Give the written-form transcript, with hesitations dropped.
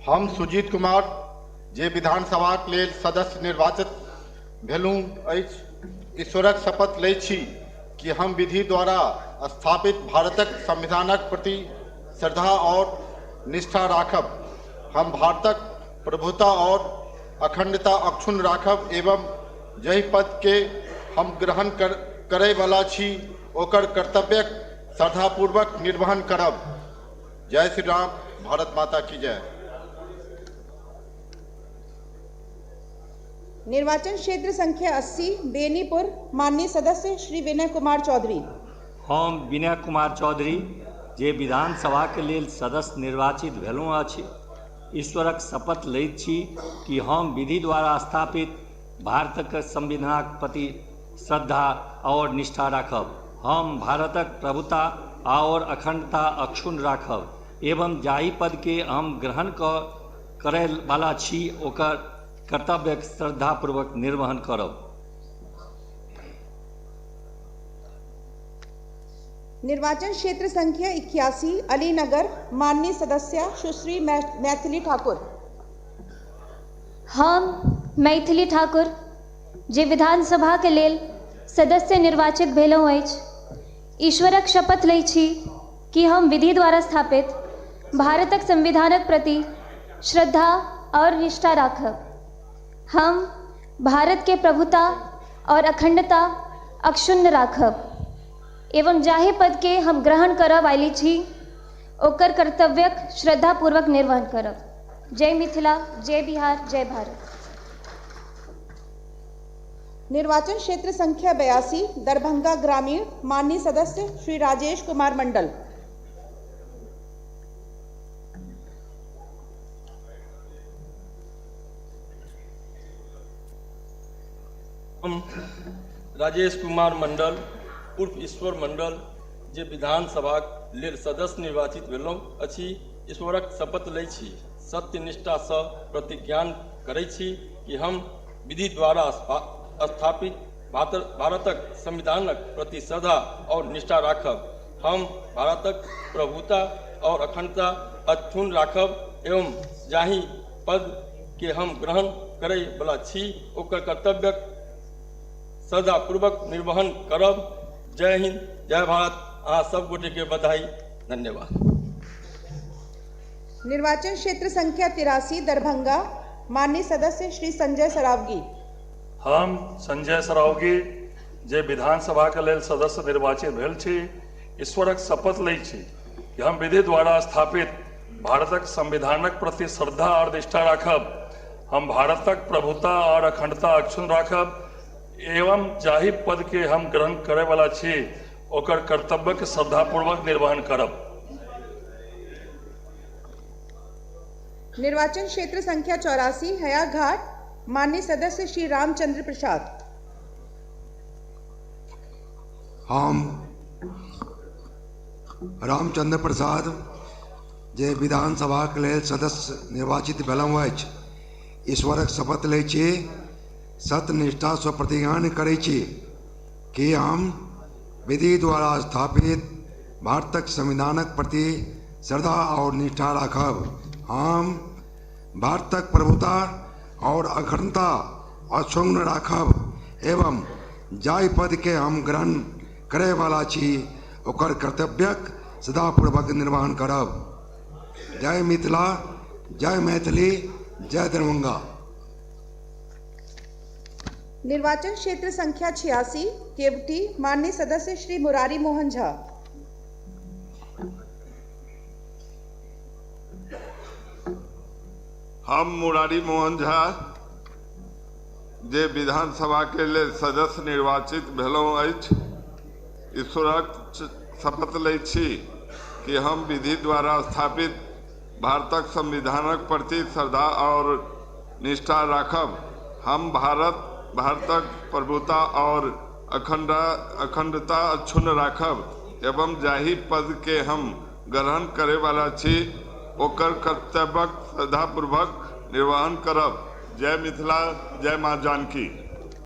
हम सुजीत कुमार जे विधानसभाक लेल सदस्य निर्वाचित भेलहुँ अछि, ईश्वरक शपथ लैत छी कि हम विधि द्वारा स्थापित भारतक संविधानक प्रति श्रद्धा और निष्ठा राखब। हम भारतक प्रभुता और अखंडता अक्षुण्ण राखब एवं जाहि पद के हम ग्रहण करयवला छी ओकर कर्तव्यक श्रद्धापूर्वक निर्वहन करब। जय श्री राम, भारत माता की जय। निर्वाचन क्षेत्र संख्या 80 बेनीपुर, माननीय सदस्य श्री विनय कुमार चौधरी। हम विनय कुमार चौधरी जे विधानसभाके लेल सदस्य निर्वाचित भेलहुँ अछि, ईश्वरक शपथ लैत छी कि हम विधि द्वारा स्थापित भारतक संविधानक प्रति श्रद्धा और निष्ठा राखब। हम भारतक प्रभुता आओर अखंडता अक्षुण्ण राखब एवं जाहि पदके हम ग्रहण करयवला छी ओकर कर्तव्यक श्रद्धापूर्वक निर्वहन करब। निर्वाचन क्षेत्र संख्या 81 अलीनगर, माननीय सदस्य सुश्री मैथिली ठाकुर। हम मैथिली ठाकुर जे विधानसभा के लेल सदस्य निर्वाचित भेलहुँ अछि, ईश्वरक शपथ लै छी कि हम विधि द्वारा स्थापित भारतक संविधानक प्रति श्रद्धा और निष्ठा राखब। हम भारत के प्रभुता और अखंडता अक्षुण्ण राखब एवं जाहि पद के हम ग्रहण करब आयल छी ओकर कर्तव्यक श्रद्धापूर्वक निर्वहन करब। जय मिथिला, जय बिहार, जय भारत। निर्वाचन क्षेत्र संख्या 82 दरभंगा ग्रामीण, माननीय सदस्य श्री राजेश कुमार मंडल। हम राजेश कुमार मंडल उर्फ ईश्वर मंडल जे विधानसभाक लेल सदस्य निर्वाचित भेलहुँ अछि, ईश्वरक शपथ लै छी, सत्य निष्ठासँ प्रतिज्ञान करै छी कि हम विधि द्वारा स्थापित भारतक संविधानक प्रति श्रद्धा और निष्ठा राखब। हम भारतक प्रभुता और अखंडता अक्षुण्ण राखब एवं जाहि पद के हम ग्रहण करयवला छी ओकर कर्तव्यक श्रद्धापूर्वक निर्वहन करब। जय हिंद, जय भारत। अहाँ सब गोटे के बधाई, धन्यवाद। निर्वाचन क्षेत्र संख्या 83 दरभंगा, माननीय सदस्य श्री संजय सरावगी। हम संजय सरावगी जे विधानसभा के लेल सदस्य निर्वाचित भेल छी, ईश्वरक शपथ लै छी कि हम विधि द्वारा स्थापित भारतक संविधानक प्रति श्रद्धा और निष्ठा राखब। हम भारतक प्रभुता और अखंडता अक्षुण्ण राखब एवं जाहि पद के हम ग्रहण करयवला छी ओकर कर्तव्यक श्रद्धापूर्वक निर्वहन करब। निर्वाचन क्षेत्र संख्या 84 हयाघाट, माननीय सदस्य श्री रामचंद्र प्रसाद। हम रामचंद्र प्रसाद जे विधानसभा के लेल सदस्य निर्वाचित भेलहुँ अछि, ईश्वरक शपथ लै छी, सत्य निष्ठासँ प्रतिज्ञान करै छी कि हम विधि द्वारा स्थापित भारतक संविधानक प्रति श्रद्धा और निष्ठा राखब। हम भारतक प्रभुता और अखंडता अक्षुण्ण राखब एवं जाहि पद के हम ग्रहण करयवला छी ओकर कर्तव्यक श्रद्धापूर्वक निर्वहन करब। जय मिथिला, जय मैथिली, जय दरभंगा। निर्वाचन क्षेत्र संख्या 86 केवटी, माननीय सदस्य श्री मुरारी मोहन झा। हम मुरारी मोहन झा जे विधानसभा के लेल सदस्य निर्वाचित भेलहुँ अछि, ईश्वरक शपथ लै छी कि हम विधि द्वारा स्थापित भारतक संविधानक प्रति श्रद्धा और निष्ठा राखब। हम भारतक प्रभुता और अखंडता अक्षुण्ण राखब एवं जाहि पद के हम ग्रहण करयवला छी ओकर कर्तव्यक श्रद्धापूर्वक निर्वहन करब। जय मिथिला, जय माँ जानकी।